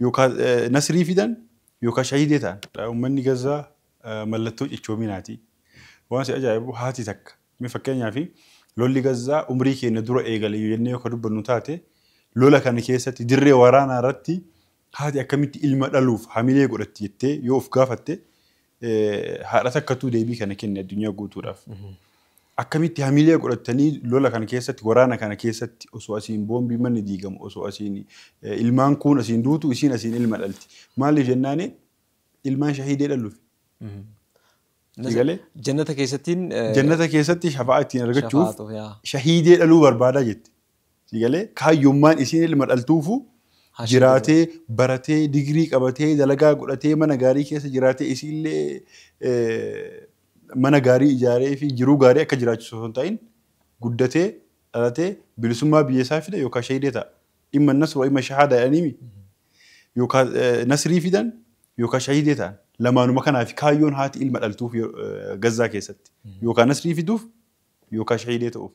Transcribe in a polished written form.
Yookaan nasrii fidan yookaan shahiidee ta'an. Uummanni Gazaa mallattoo cichoominaati. Waan si ajaa'ibu, haati takka. Mee fakkeenyaaf, lolli Gazaa umrii keenya dura eegale jennee yoo dubbannu taate, lola kana keessatti dirree waraanaa irratti haati akkamitti ilma dhaluuf hamilee godhatti jettee yoo of gaafatte, haadha takkatu deebii kana kenne addunyaa guutuudhaaf. Akkamitti hamilee godhatanii lola kana keessatti, waraana kana keessatti, osoo asiin boombii manni diigamu, osoo asiin ilmaan kuun asiin duutu, isiin asiin ilma dhalti? Maaliif jennaani, ilmaan shahiidee dhaluuf. Galee? Jannata keessattiin. Jannata keessatti shafa'aa ittiin argachuuf shahiidee dhaluu barbaadaa jetti. Galee, kaayyummaan isiin ilma dhaltuufu jiraatee, baratee, digirii qabatee, dalagaa godhatee, mana gaarii keessa jiraatee, isiillee mana gaarii ijaaree fi jiruu gaarii akka jiraachisu osoo hin ta'in, guddatee dhalatee bilisummaa biyya isaa fida yookaan shahiidee ta'a. إما النصر وإما الشهادة jedhaniimi, yookaan nasrii fidan yookaan shahiidee ta'an. Lamaanuma kanaaf kaayyoon haati ilma dhaltuuf Gazzaa keessatti yookaan nasrii fiduuf yookaan shahiidee ta'uuf.